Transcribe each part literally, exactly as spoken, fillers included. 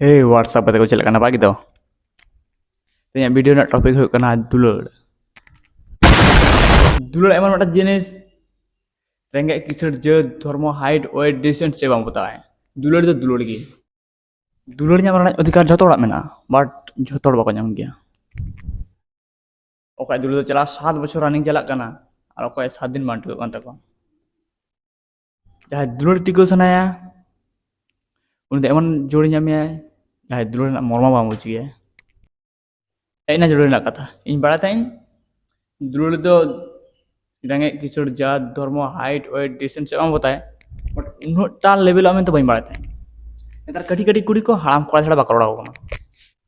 Hey, WhatsApp ᱠᱟᱛᱮ ᱠᱚ ᱪᱮᱫ ᱞᱮᱠᱟ, ᱱᱟᱯᱟᱭ ᱜᱮᱛᱚ? ᱛᱮᱦᱮᱧᱟᱜ ᱵᱷᱤᱰᱤᱭᱳ ᱨᱮᱱᱟᱜ ᱴᱚᱯᱤᱠ ᱦᱩᱭᱩᱜ ᱠᱟᱱᱟ ᱫᱩᱞᱟᱹᱲ᱾ ᱫᱩᱞᱟᱹᱲ ᱮᱢᱚᱱ ᱢᱤᱫᱴᱟᱝ ᱡᱤᱱᱤᱥ, ᱨᱮᱸᱜᱮᱡ ᱠᱤᱥᱟᱹᱬ, ᱡᱟᱹᱛ, ᱫᱷᱚᱨᱢᱚ, ᱦᱟᱭᱤᱴ, ᱳᱭᱮᱴ, ᱰᱤᱥᱴᱮᱱᱥ ᱪᱮᱫ ᱵᱟᱝ ᱯᱚᱛᱟᱣᱟᱭ᱾ ᱫᱩᱞᱟᱹᱲ ᱫᱚ ᱫᱩᱞᱟᱹᱲ ᱜᱮ᱾ ᱫᱩᱞᱟᱹᱲ ᱧᱟᱢ ᱨᱮᱱᱟᱜ ᱚᱫᱷᱤᱠᱟᱨ ᱡᱷᱚᱛᱚ ᱦᱚᱲᱟᱜ ᱢᱮᱱᱟᱜᱼᱟ, ᱵᱟᱴ ᱡᱷᱚᱛᱚ ᱦᱚᱲ ᱵᱟᱠᱚ ᱧᱟᱢ ᱜᱮᱭᱟ᱾ ᱚᱠᱚᱭᱟᱜ ᱫᱩᱞᱟᱹᱲ ᱫᱚ ᱪᱟᱞᱟᱜ ᱥᱟᱛ ᱵᱚᱪᱷᱚᱨ ᱨᱟᱱᱤᱝ ᱪᱟᱞᱟᱜ ᱠᱟᱱᱟ, ᱟᱨ ᱚᱠᱚᱭᱟᱜ ᱥᱟᱛ ᱫᱤᱱ ᱵᱟᱝ ᱴᱤᱠᱟᱹᱜ ᱠᱟᱱ ᱛᱟᱠᱚᱣᱟ᱾ ᱡᱟᱦᱟᱸᱭ ᱫᱩᱞᱟᱹᱲ ᱴᱤᱠᱟᱹᱣ ᱥᱟᱱᱟᱭᱟ, ᱩᱱᱤ ᱫᱚ ᱮᱢᱚᱱ ᱡᱳᱲᱤ ᱧᱟᱢᱮᱭᱟᱭ, ᱡᱟᱦᱟᱸᱭ ᱫᱩᱞᱟᱹᱲ ᱨᱮᱱᱟᱜ ᱢᱚᱨᱢᱚ ᱵᱟᱝ ᱵᱩᱡᱽ ᱜᱮᱭᱟᱭ᱾ ᱦᱮᱡ ᱮᱱᱟ ᱡᱩᱲᱟᱹ ᱨᱮᱱᱟᱜ ᱠᱟᱛᱷᱟ᱾ ᱤᱧ ᱵᱟᱲᱟᱭ ᱛᱟᱦᱮᱸᱫ ᱫᱩᱞᱟᱹᱲ ᱫᱚ ᱨᱮᱸᱜᱮᱡ ᱠᱤᱥᱟᱹᱬ, ᱡᱟᱹᱛ, ᱫᱷᱚᱨᱢᱚ, ᱦᱟᱭᱤᱴ, ᱳᱭᱮᱴ, ᱰᱤᱥᱴᱮᱱᱥ ᱪᱮᱫ ᱵᱟᱝ ᱵᱚᱛᱟᱭ, but ᱩᱱᱟᱹᱜ ᱴᱟ ᱞᱮᱵᱮᱞᱚᱜᱼᱟ ᱢᱮᱱᱛᱮ ᱵᱟᱹᱧ ᱵᱟᱲᱟᱭ ᱛᱟᱦᱮᱸᱫ᱾ ᱱᱮᱛᱟᱨ ᱠᱟᱹᱴᱤᱡ ᱠᱟᱹᱴᱤᱡ ᱠᱩᱲᱤ ᱠᱚ ᱦᱟᱲᱟᱢ ᱠᱚᱲᱟ ᱪᱷᱟᱲᱟ ᱵᱟᱠᱚ ᱨᱚᱲ ᱟᱠᱚ ᱠᱟᱱᱟ᱾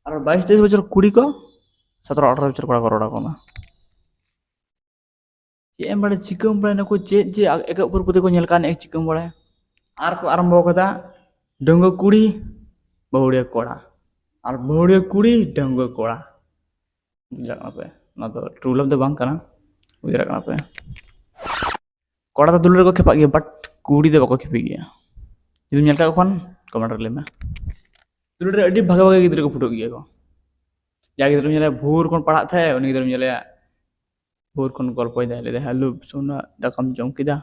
ᱟᱨ ᱵᱟᱭᱤᱥ ᱛᱮᱭᱤᱥ ᱵᱚᱪᱷᱚᱨ ᱠᱩᱲᱤ ᱠᱚ ᱥᱚᱛᱨᱚ ᱟᱴᱷᱨᱚ ᱵᱚᱪᱷᱚᱨ ᱠᱚᱲᱟ ᱠᱚ ᱨᱚᱲ ᱟᱠᱚ ᱠᱟᱱᱟ᱾ ᱪᱮᱫ ᱮᱢ ᱵᱟᱲᱟᱭᱟ, ᱪᱤᱠᱟᱹᱢ ᱵᱟᱲᱟᱭᱟ, ᱱᱩᱠᱩ ᱪᱮᱫ ᱡᱮ ᱮᱠᱮ ᱚᱯᱚᱨ ᱯᱨᱚᱛᱤ ᱠᱚ ᱧᱮᱞ ᱠᱟᱱ, ᱪᱤᱠᱟᱹᱢ ᱵᱟᱲᱟᱭᱟ? ᱟᱨ ᱠᱚ ᱟᱨᱟᱢᱵᱚ ᱠᱟᱫᱟ, ᱰᱟᱺᱜᱩᱣᱟᱹ ᱠᱩᱲᱤ, ᱵᱟᱹᱦᱩᱲᱤᱭᱟᱹ ᱠᱚᱲᱟ, ᱟᱨ ᱵᱟᱹᱦᱩᱲᱤᱭᱟᱹ ᱠᱩᱲᱤ, ᱰᱟᱺᱜᱩᱣᱟᱹ ᱠᱚᱲᱟ᱾ ᱵᱩᱡᱽ ᱫᱟᱲᱮᱭᱟᱜ ᱠᱟᱱᱟ ᱯᱮ, ᱱᱚᱣᱟ ᱫᱚ ᱴᱨᱩ ᱞᱟᱵᱷ ᱫᱚ ᱵᱟᱝ ᱠᱟᱱᱟ, ᱵᱩᱡᱽ ᱫᱟᱲᱮᱭᱟᱜ ᱠᱟᱱᱟ ᱯᱮ᱾ ᱠᱚᱲᱟ ᱫᱚ ᱫᱩᱞᱟᱹᱲ ᱨᱮᱠᱚ ᱠᱷᱮᱯᱟᱜ ᱜᱮᱭᱟ, but ᱠᱩᱲᱤ ᱫᱚ ᱵᱟᱠᱚ ᱠᱷᱮᱯᱤ ᱜᱮᱭᱟ᱾ ᱡᱩᱫᱤᱢ ᱧᱮᱞ ᱠᱟᱜ ᱠᱚ ᱠᱷᱟᱱ ᱠᱚᱢᱮᱱᱴ ᱨᱮ ᱞᱟᱹᱭ ᱢᱮ᱾ ᱫᱩᱞᱟᱹᱲ ᱨᱮ ᱟᱹᱰᱤ ᱵᱷᱟᱜᱮ ᱵᱷᱟᱜᱮ ᱜᱤᱫᱽᱨᱟᱹ ᱠᱚ ᱯᱷᱩᱴᱟᱹᱜ ᱜᱮᱭᱟ ᱠᱚ᱾ ᱡᱟᱦᱟᱸᱭ ᱜᱤᱫᱽᱨᱟᱹᱢ ᱧᱮᱞᱮᱭᱟ ᱵᱷᱳᱨ ᱠᱷᱚᱱ ᱯᱟᱲᱦᱟᱜ ᱛᱟᱦᱮᱸ, ᱩᱱᱤ ᱜᱤᱫᱽᱨᱟᱹᱢ ᱧᱮᱞᱮᱭᱟ ᱵᱷᱳᱨ ᱠᱷᱚᱱ ᱜᱚᱞᱯᱚᱭ ᱫᱟᱭ, ᱞᱟᱹᱭ ᱫᱟᱭ, "ᱦᱮᱞᱳ ᱥᱳᱱᱟ, ᱫᱟᱠᱟᱢ ᱡᱚᱢ ᱠᱮᱫᱟ?"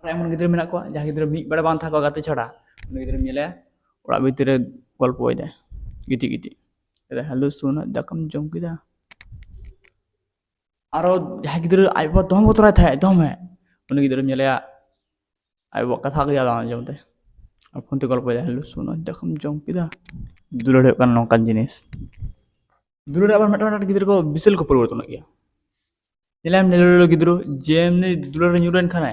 ᱟᱨ ᱮᱢᱚᱱ ᱜᱤᱫᱽᱨᱟᱹ ᱢᱮᱱᱟᱜ ᱠᱚᱣᱟ, ᱡᱟᱦᱟᱸ ᱜᱤᱫᱽᱨᱟᱹ ᱢᱤᱫ ᱵᱮᱲᱟ ᱵᱟᱝ ᱛᱟᱦᱮᱸ ᱠᱚᱜ ᱜᱟᱛᱮ ᱪᱷᱟᱲᱟ, ᱩᱱᱤ ᱜᱤᱫᱽᱨᱟᱹᱢ ᱧᱮᱞᱮᱭᱟ ᱚᱲᱟᱜ ᱵᱷᱤᱛᱤᱨ ᱨᱮ ᱜᱚᱞᱯᱚᱭ ᱫᱟᱭ, ᱜᱤᱛᱤᱡ ᱜᱤᱛᱤᱡ, ᱞᱟᱹᱭ ᱫᱟᱭ, "ᱦᱮᱞᱳ ᱥᱳᱱᱟ, ᱫᱟᱠᱟᱢ ᱡᱚᱢ ᱠᱮᱫᱟ?" ᱟᱨᱚ ᱡᱟᱦᱟᱸᱭ ᱜᱤᱫᱽᱨᱟᱹ ᱟᱡ ᱵᱟᱵᱟ ᱫᱚᱢᱮ ᱵᱚᱛᱚᱨᱟᱭ ᱛᱟᱦᱮᱸᱫ, ᱫᱚᱢᱮ, ᱩᱱᱤ ᱜᱤᱫᱽᱨᱟᱹᱢ ᱧᱮᱞᱮᱭᱟ ᱟᱡ ᱵᱟᱵᱟ ᱠᱟᱛᱷᱟ ᱜᱮ ᱟᱞᱚ ᱟᱸᱡᱚᱢ ᱛᱟᱭ, ᱟᱨ ᱯᱷᱳᱱ ᱛᱮ ᱜᱚᱞᱯᱚᱭ ᱫᱟᱭ, "ᱦᱮᱞᱳ ᱥᱳᱱᱟ, ᱫᱟᱠᱟᱢ ᱡᱚᱢ ᱠᱮᱫᱟ?" ᱫᱩᱞᱟᱹᱲ ᱦᱩᱭᱩᱜ ᱠᱟᱱᱟ ᱱᱚᱝᱠᱟᱱ ᱡᱤᱱᱤᱥ᱾ ᱫᱩᱞᱟᱹᱲ ᱨᱮ ᱟᱵᱟᱨ ᱢᱤᱫᱴᱟᱝ ᱢᱤᱫᱴᱟᱝ ᱜᱤᱫᱽᱨᱟᱹ ᱠᱚ ᱵᱤᱥᱟᱞ ᱠᱚ ᱯᱚᱨᱤᱵᱚᱨᱛᱚᱱᱚᱜ ᱜᱮᱭᱟ᱾ ᱧᱮᱞᱟᱢ ᱞᱮᱞᱳ ᱞᱮᱞᱳ ᱜᱤᱫᱽᱨᱟᱹ ᱡᱮ ᱮᱢᱱᱤ ᱫᱩᱞᱟᱹᱲ ᱨᱮ ᱧᱩᱨ ᱞᱮᱱ ᱠᱷᱟᱱᱮ,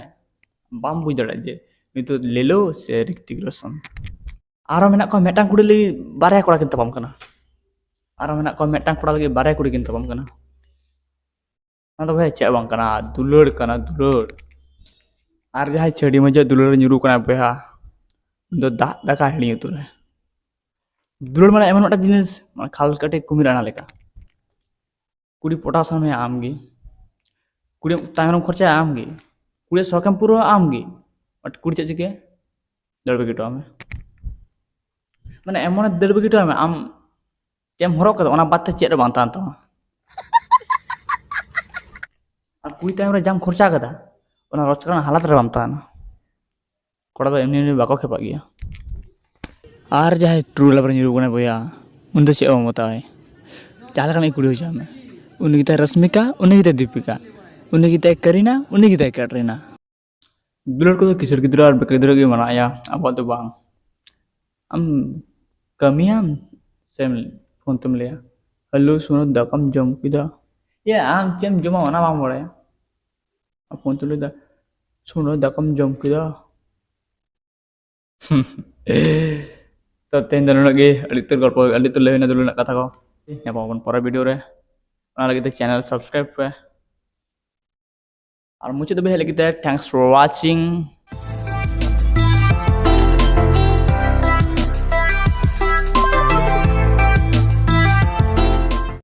ᱵᱟᱢ ᱵᱩᱡᱽ ᱫᱟᱲᱮᱭᱟᱜᱼᱟ ᱡᱮ ᱱᱤᱛᱚᱜ ᱞᱮᱞᱳ ᱥᱮ ᱨᱤᱛᱤᱠ ᱨᱳᱥᱚᱱ᱾ ᱟᱨᱚ ᱢᱮᱱᱟᱜ ᱠᱚᱣᱟ ᱢᱤᱫᱴᱟᱝ ᱠᱩᱲᱤ ᱞᱟᱹᱜᱤᱫ ᱵᱟᱨᱭᱟ ᱠᱚᱲᱟ ᱠᱤᱱ ᱛᱟᱯᱟᱢ ᱠᱟᱱᱟ, ᱟᱨᱚ ᱢᱮᱱᱟᱜ ᱠᱚᱣᱟ ᱢᱤᱫᱴᱟᱝ ᱠᱚᱲᱟ ᱞᱟᱹᱜᱤᱫ ᱵᱟᱨᱭᱟ ᱠᱩᱲᱤ ᱠᱤᱱ ᱛᱟᱯᱟᱢ ᱠᱟᱱᱟ᱾ ᱚᱱᱟ ᱫᱚ ᱵᱷᱟᱭ ᱪᱮᱫ ᱵᱟᱝ ᱠᱟᱱᱟ, ᱫᱩᱞᱟᱹᱲ ᱠᱟᱱᱟ, ᱫᱩᱞᱟᱹᱲ᱾ ᱟᱨ ᱡᱟᱦᱟᱸᱭ ᱪᱷᱟᱹᱲᱤ ᱢᱟᱹᱡᱷᱤᱭᱟᱜ ᱫᱩᱞᱟᱹᱲ ᱨᱮ ᱧᱩᱨᱩ ᱠᱟᱱᱟᱭ ᱵᱚᱭᱦᱟ, ᱩᱱᱤ ᱫᱚ ᱫᱟᱜ ᱫᱟᱠᱟ ᱦᱤᱲᱤᱧ ᱩᱛᱟᱹᱨᱟᱭ᱾ ᱫᱩᱞᱟᱹᱲ ᱢᱟᱱᱮ ᱮᱢᱚᱱ ᱢᱤᱫᱴᱟᱝ ᱡᱤᱱᱤᱥ, ᱢᱟᱱᱮ ᱠᱷᱟᱞ ᱠᱟᱹᱴᱤᱡ ᱠᱩᱢᱤᱨ ᱟᱱᱟ ᱞᱮᱠᱟ᱾ ᱠᱩᱲᱤ ᱯᱚᱴᱟᱣ ᱥᱟᱱᱟᱢᱮᱭᱟ ᱟᱢ ᱜᱮ, ᱠᱩᱲᱤ ᱛᱟᱭᱚᱢ ᱨᱮᱢ ᱠᱷᱚᱨᱪᱟᱭᱟ ᱟᱢ ᱜᱮ, ᱠᱩᱲᱤ ᱥᱚᱠᱮᱢ ᱯᱩᱨᱟᱹᱣᱟ ᱟᱢ ᱜᱮ, but ᱠᱩᱲᱤ ᱪᱮᱫ ᱪᱤᱠᱟᱹᱭᱟ? ᱫᱟᱹᱲ ᱵᱟᱹᱜᱤ ᱦᱚᱴᱚ ᱟᱢᱟ᱾ ᱢᱟᱱᱮ ᱮᱢᱚᱱᱮ ᱫᱟᱹᱲ ᱵᱟᱹᱜᱤ ᱦᱚᱴᱚ ᱟᱢᱟ, ᱟᱢ ᱪᱮᱫ ᱮᱢ ᱦᱚᱨᱚᱜ ᱠᱟᱫᱟ ᱚᱱᱟ ᱵᱟᱫ ᱛᱮ ᱪᱮᱫ ᱦᱚᱸ ᱵᱟᱝ ᱛᱟᱦᱮᱱ ᱛᱟᱢᱟ᱾ ᱟᱨ ᱠᱩᱲᱤ ᱛᱟᱭᱚᱢ ᱨᱮ ᱡᱟᱢ ᱠᱷᱚᱨᱪᱟ ᱠᱟᱫᱟ, ᱚᱱᱟ ᱨᱳᱡᱽᱜᱟᱨ ᱨᱮᱱᱟᱜ ᱦᱟᱞᱟᱛ ᱨᱮ ᱵᱟᱢ ᱛᱟᱦᱮᱱᱟ᱾ ᱠᱚᱲᱟ ᱫᱚ ᱮᱢᱱᱤ ᱮᱢᱱᱤ ᱵᱟᱠᱚ ᱠᱷᱮᱯᱟᱜ ᱜᱮᱭᱟ᱾ ᱟᱨ ᱡᱟᱦᱟᱸᱭ ᱴᱨᱩ ᱞᱟᱵᱷ ᱨᱮ ᱧᱩᱨᱩ ᱠᱟᱱᱟᱭ ᱵᱚᱭᱦᱟ, ᱩᱱᱤ ᱫᱚ ᱪᱮᱫ ᱦᱚᱸ ᱵᱟᱢ ᱢᱮᱛᱟᱣᱟᱭ᱾ ᱡᱟᱦᱟᱸ ᱞᱮᱠᱟᱱᱤᱡ ᱠᱩᱲᱤ ᱦᱚᱪᱚ ᱢᱮ, ᱩᱱᱤ ᱜᱮᱛᱟᱭ ᱨᱚᱥᱢᱤᱠᱟ, ᱩᱱᱤ ᱜᱮᱛᱟᱭ ᱫᱤᱯᱤᱠᱟ, ᱩᱱᱤ ᱜᱮᱛᱟᱭ ᱠᱟᱨᱤᱱᱟ, ᱩᱱᱤ ᱜᱮᱛᱟᱭ ᱠᱟᱴᱨᱤᱱᱟ᱾ ᱫᱩᱞᱟᱹᱲ ᱠᱚᱫᱚ ᱠᱤᱥᱟᱹᱬ ᱜᱤᱫᱽᱨᱟᱹ ᱟᱨ ᱵᱮᱠᱟᱨ ᱜᱤᱫᱽᱨᱟᱹ ᱜᱮ ᱢᱟᱱᱟᱣ ᱮᱭᱟ, ᱟᱵᱚᱣᱟᱜ ᱫᱚ ᱵᱟᱝ᱾ ᱟᱢ ᱠᱟᱹᱢᱤᱭᱟᱢ ᱥᱮᱢ ᱯᱷᱳᱱ ᱛᱮᱢ ᱞᱟᱹᱭᱟ, "ᱦᱮᱞᱳ ᱥᱳᱱᱟ, ᱫᱟᱠᱟᱢ ᱡᱚᱢ ᱠᱮᱫᱟ?" ᱭᱟ, ᱟᱢ ᱪᱮᱫ ᱮᱢ ᱡᱚᱢᱟ ᱚᱱᱟ ᱵᱟᱢ ᱵᱟᱲᱟᱭᱟ᱾ ᱟᱨ ᱯᱷᱳᱱ ᱛᱮᱢ ᱞᱟᱹᱭᱫᱟ, "ᱥᱳᱱᱟ, ᱫᱟᱠᱟᱢ ᱡᱚᱢ ᱠᱮᱫᱟ?" ᱛᱚ ᱛᱮᱦᱮᱧ ᱫᱚ ᱱᱩᱱᱟᱹᱜ ᱜᱮ, ᱟᱹᱰᱤ ᱩᱛᱟᱹᱨ ᱜᱚᱞᱯᱚ, ᱟᱹᱰᱤ ᱩᱛᱟᱹᱨ ᱞᱟᱹᱭ ᱦᱩᱭᱱᱟ ᱫᱩᱞᱟᱹᱲ ᱨᱮᱱᱟᱜ ᱠᱟᱛᱷᱟ ᱠᱚ᱾ ᱧᱟᱯᱟᱢ ᱟᱵᱚᱱ ᱯᱚᱨᱮᱨ ᱵᱷᱤᱰᱤᱭᱳ ᱨᱮ᱾ ᱚᱱᱟ ᱞᱟᱹᱜᱤᱫ ᱛᱮ ᱪᱮᱱᱮᱞ ᱥᱟᱵᱥᱠᱨᱟᱭᱤᱵ ᱯᱮ᱾ ᱟᱨ ᱢᱩᱪᱟᱹᱫ ᱫᱷᱟᱹᱵᱤᱡ ᱦᱮᱡ ᱞᱟᱹᱜᱤᱫ ᱛᱮ thanks for watching.